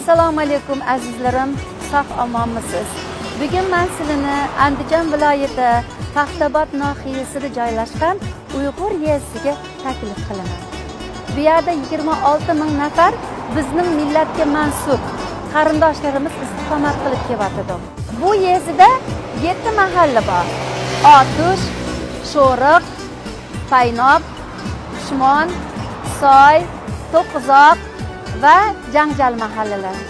Assalomu alaykum azizlarim, sog' omonmisiz? Bugun men sizlarni Andijon viloyati Paxtabod nohiyasida joylashgan Uyg'ur yezisiga taklif qilaman. Bu yerda 26 ming nafar bizning millatga mansub qarindoshlarimiz istiqomat qilib kelyotidi. Bu yezida 7 mahalla bor. Otush, Sho'riq, Paynob, Pushmon, Soy, To'qqizoq va Jangjal mahallalari.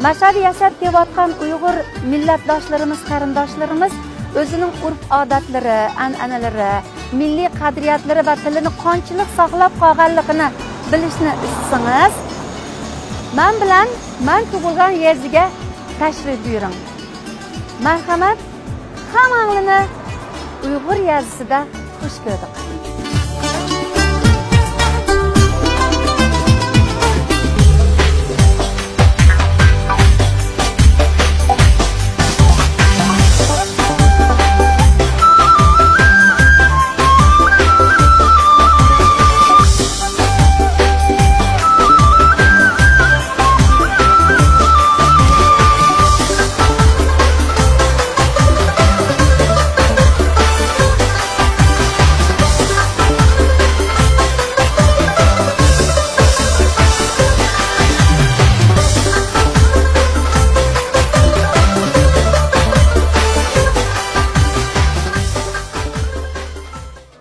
Mashhad yashab kelayotgan Uyg'ur millatdoshlarimiz, qarindoshlarimiz o'zining urf-odatlari, an'analari, milliy qadriyatlari va tilini qonchilik saqlab qolganligini bilishni istasangiz, men bilan men tug'ilgan yerga tashrif buyuring. Marhamat, hammanglarni Uyg'ur yazisida xush ko'rdik.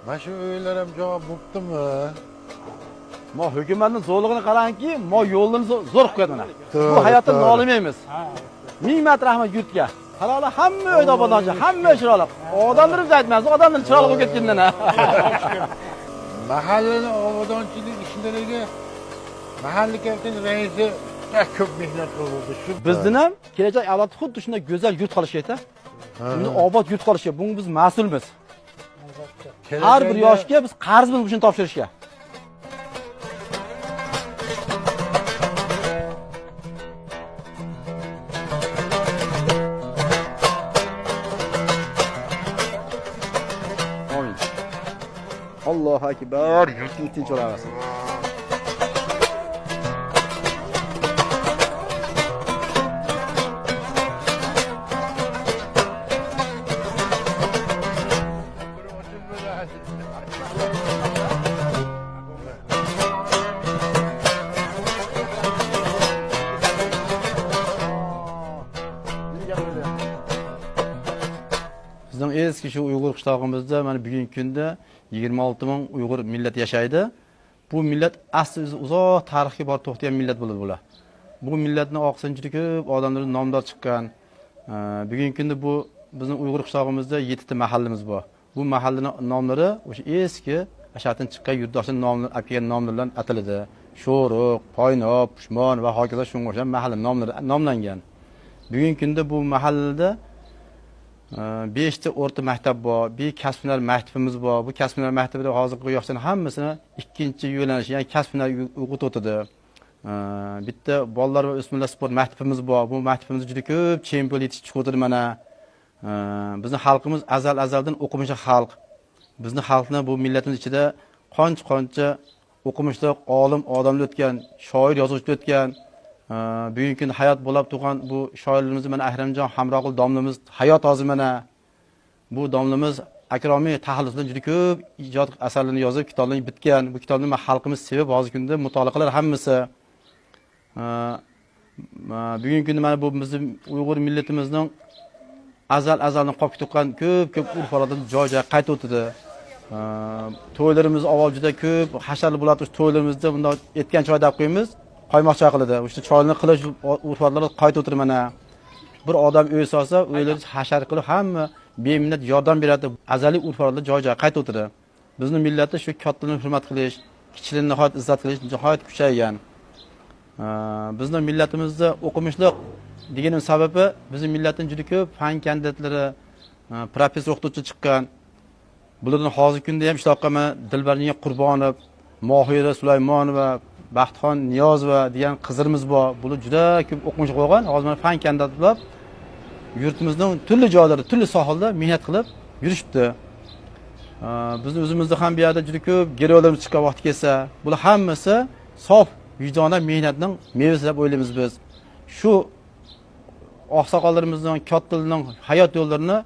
Mana shu uylar ham javob bo'ptimi? Mo hukumatning zo'rlig'ini qarangki, mo yo'lini zo'r qilib qo'yadi mana. Bu To'g'ri, hayotda to'g'ri. nolimaymiz. Ming marta rahmat yurtga. Haloli hamma uyda obodonchi, hamma chiroyli. Odamlarimiz aytmaymiz, odamlar chiroyli bo'lib ketgandan. Mahallani obodonchilik ishlariga mahalla komiteti raisi juda ko'p mehnat qildi. Shu Bizni ham kelajak avlod xuddi shunday go'zal yurt qolishi kerak. Shunday obod yurt qolishi kerak. Bunga biz mas'ulmiz. Har bir yoshga biz qarzmiz shuni topshirishga. Amin. Allohu akbar. Yurtning tinch olaversin. Bizning eski shu Uyg'ur qishlog'imizda mana bugungi kunda 26 ming Uyg'ur millat yashaydi. Bu millat asli o'zi uzoq tarixga borib to'xtagan millat bo'ladi bular. Bu millatni oqsin juda ko'p odamlar nomdor chiqqan. Bugungi kunda bu bizning Uyg'ur qishlog'imizda 7 ta mahallamiz bor. Bu mahallaning nomlari o'sha eski ashatdan chiqqan yurtdoshlar nomlari olib kelgan nomlar bilan ataladi. Sho'riq, Poynob, Pushmon va hokazo shunga o'xshagan mahalla nomlari nomlangan. Bugungi kunda bu mahallada 5 ta o'rta maktab bor, bir kasb-hunar maktabimiz bor. Bu kasb-hunar maktabida hozirgi yoshlarning hammasini ikkinchi yo'nalish, ya'ni kasb-hunar o'qitib o'tadi. Bitta bolalar va o'smirlar sport maktabimiz bor. Bu maktabimizda juda ko'p chempion yetishib chiqib mana. Bizning xalqimiz azal-azaldan o'qimishli xalq. Bizni xalqni bu millatimiz ichida qancha-qancha o'qimishli olim odamlar o'tgan, shoir yozuvchilar o'tgan. Bugungi kunda hayot bo'lab turgan bu shoirlarimiz mana Ahramjon Hamroqul domlamiz hayot hozir mana. Bu domlamiz Akromiy taxallus bilan juda ko'p ijod asarlarini yozib, kitoblarni bitgan. Bu kitobni mana xalqimiz sevib hozirgi kunda mutolaa qilar hammasi. Bugungi kunda mana bu bizim Uyg'ur millatimizning azal-azaldan qolib ketgan ko'p-ko'p urf-odatlar joy-joy qaytib o'tdi. To'ylarimiz avval juda ko'p hasharli bo'ladi. O'sha to'ylarimizda bundoq etgan choy deb qo'yamiz, qaymoq choy qiladi. O'sha choyni qilish urf-odatlar qaytib o'tir mana. Bir odam uy solsa, uylar hashar qilib hamma beminnat yordam beradi. Azaliy urf-odatlar joy-joy qaytib o'tirdi. Bizning millatda shu kattalarni hurmat qilish, kichiklarni nihoyat izzat qilish nihoyat kuchaygan. Bizning millatimizda o'qimishliq deganim sababi bizning millatdan juda ko'p fan kandidatlari, professor o'qituvchi chiqqan. Bulardan hozirgi kunda ham ishlab qolman Dilbarniya Qurbonov, Mohira Sulaymonova, Baxtxon Niyozova degan qizlarimiz bor. Bular juda ko'p o'qimish qo'ygan. Hozir mana fan kandidati bo'lib yurtimizning turli joylarida, turli sohalarda mehnat qilib yurishibdi. Bizni o'zimizda ham bu yerda juda ko'p geroylarimiz chiqqan vaqti kelsa, bular hammasi sof vijdonan mehnatning mevasi deb o'ylaymiz biz. Shu oqsoqollarimizning, kattalarning hayot yo'llarini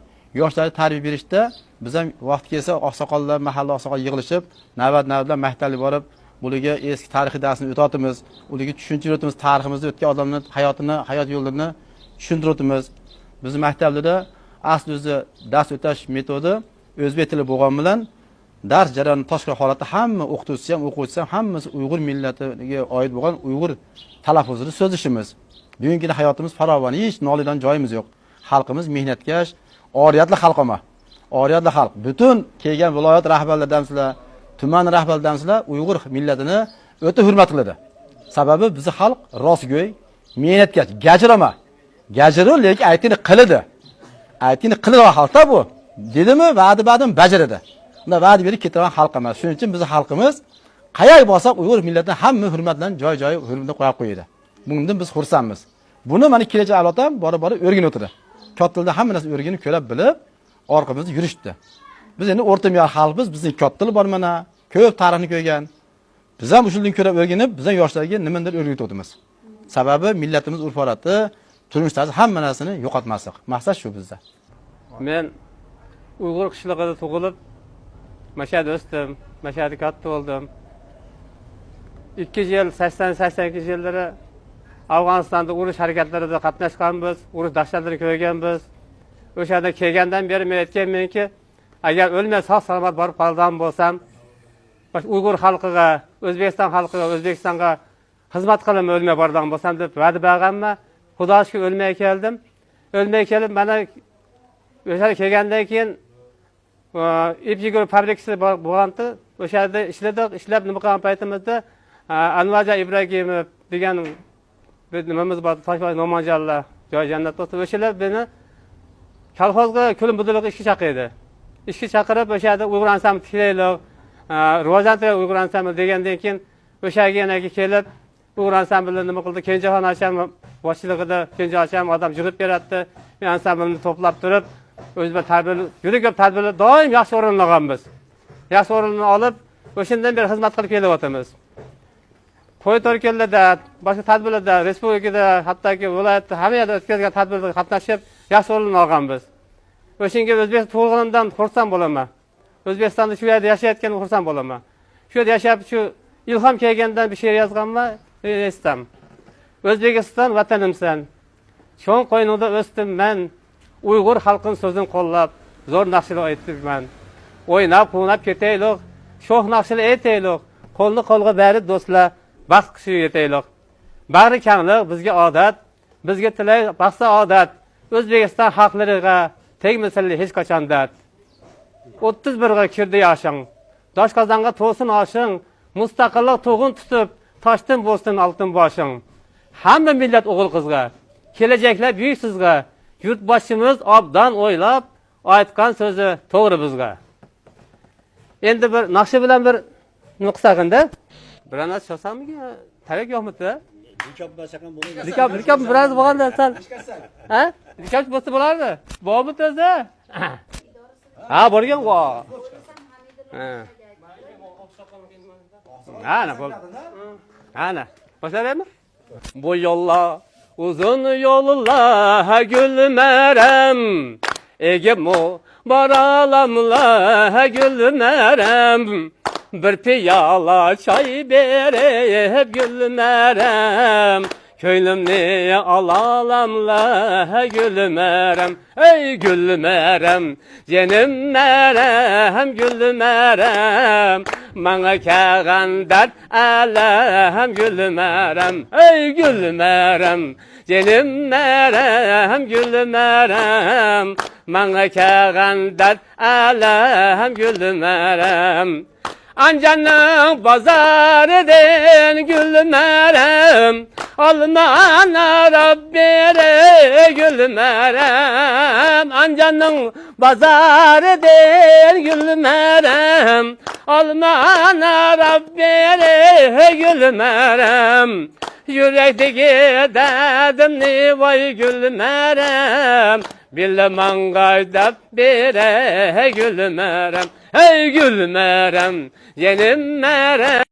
yoshlarga tarbiya berishda biz ham vaqti kelsa oqsoqollar, mahalla oqsoqol yig'ilishib, navbat-navbat maktabga borib, bularga eski tarixiy darsini o'tatamiz, ularga tushuncha beramiz, tariximizda o'tgan odamlar hayotini, hayot yo'llarini tushuntiramiz. Bizni maktablarda asli o'zi dars o'tash metodi o'zbek tili bo'lgani bilan dars jarayoni tashqi holatda hamma o'qituvchisi ham, o'quvchisi ham hammasi Uyg'ur millatiga oid bo'lgan Uyg'ur talaffuzini so'zlashimiz. Bugungi kunda hayotimiz farovon, hech nolidan joyimiz yo'q. Xalqimiz mehnatkash, oriyatli xalq ama. Oriyatli xalq. Butun kelgan viloyat rahbarlaridan sizlar, tuman rahbarlaridan sizlar Uyg'ur millatini o'ta hurmat qiladi. Sababi bizni xalq rostgo'y, mehnatkash, gajir ama. Gajiru lekin aytgani qiladi. Aytgani qiladi xalqda bu. Dedimi, va'da ba'dimi bajaradi. Unda va'da berib ketadigan xalq emas. Shuning uchun bizni xalqimiz qayerga borsak Uyg'ur millatini hamma hurmat bilan joy-joyi hurmatni qo'yib qo'yadi. Bundan biz xursandmiz. Buni mana kelajak avlod ham bora-bora o'rganib o'tirdi. Kattalar hamma narsani o'rganib, ko'rib bilib, orqamizda yurishdi. Biz endi o'rta me'yor xalqmiz, bizning kattalar bor mana, ko'p tarixni ko'rgan. Biz ham shundan ko'rib o'rganib, biz ham yoshlarga nimadir o'rgatib o'tamiz. Sababi millatimiz urf-odati, turmush tarzi hamma narsani yo'qotmaslik. Maqsad shu bizda. Men Uyg'ur qishlig'ida tug'ilib, Mashhad o'sdim, Mashhadda katta bo'ldim. 2 yil 80-82 yillari Afg'onistonda urush harakatlarida qatnashganmiz, urush dahshatlarini ko'rganmiz. O'sha yerda kelgandan beri men aytganmanki, agar o'lmay sog' salomat borib qolgan bo'lsam, Uyg'ur xalqiga, O'zbekiston xalqiga, O'zbekistonga xizmat qilaman o'lmay borgan bo'lsam deb va'da berganman. Xudo shukr o'lmay keldim. O'lmay kelib mana o'sha yerga kelgandan keyin ip yugurib fabrikasi bo'lgandi. O'sha yerda ishladik, ishlab nima qilgan paytimizda Anvarjon Ibragimov degan bir nimamiz bor, Toshboy Nomonjonlar, joy jannat bo'lsin. O'shalar meni kolxozga kulim budiliq ishga chaqirdi. Ishga chaqirib o'sha yerda Uyg'ur ansambl tiklaylik, rivojlantiraylik Uyg'ur ansambl degandan keyin o'sha yerga yana kelib Uyg'ur ansamblini nima qildi? Kenjaxon akam boshchiligida Kenja akam odam yig'ib beradi. Men ansamblni to'plab turib, o'zimga tadbir, juda ko'p tadbirlar doim yaxshi o'rin olganmiz. Yaxshi o'rinni olib, o'shandan beri xizmat qilib kelyapmiz. To'y to'rkunlarda, boshqa tadbirlarda, respublikada, hattoki viloyatda hamma yerda o'tkazilgan tadbirlarda qatnashib, yaxshi o'rin olganmiz. O'shanga o'zbek tug'ilganimdan xursand bo'laman. O'zbekistonda shu yerda yashayotganimdan xursand bo'laman. Shu yerda yashab, shu ilhom kelgandan bir she'r yozganman, estam. O'zbekiston vatanimsan. Cho'ng qo'yningda o'sdim men. Uyg'ur xalqining so'zini qo'llab, zo'r naqshlar aytibman. O'ynab, quvnab ketaylik, sho'x naqshlar aytaylik, qo'lni qo'lga berib do'stlar, baxt qushiga yetaylik. Bag'ri kanglik bizga odat, bizga tilay baxt saodat. O'zbekiston xalqlariga tegmasin hech qachon dard. 31ga kirdi yoshing. Doshqozonga to'lsin oshing, mustaqillik tug'in tutib, toshdan bo'lsin oltin boshing. Hamma millat o'g'il qizga, kelajaklar buyuk sizga, yurtboshimiz obdan o'ylab aytgan so'zi to'g'ri bizga. Endi bir naqshi bilan bir nima qilsak-da? Bir narsa chalsammi? Tarak yo'qmidi? Likop, likop biraz bo'lganda sal. Ha? Likop bo'lsa bo'lardi. Bormi o'zi? Ha, borgan vo. Ha. Ana bo'ldi. Ana. Boshlayvermi? Bu yo'llar uzun yo'llar gulmerem. Egemu baralamla gülmerem. Bir piyala çay berip gülmerem. Köylümni alalamla gülmerem. Ey gülmerem, cenim merem, gülmerem. Bana kağan dert alem gülmerem. Ey gülmerem, cenim merem, gülmerem. Bana kağan dert alem gülmerem. Ancanın pazarıdan gülmerem. Alman Rabbire gülmerem. Ancanın pazarıdan gülmerem. Alman Rabbire gülmerem. Yürekteki derdim ne vay gülmerem. Bilmem gaydap bire gülmerem. Hey gülmerem, yenim merem.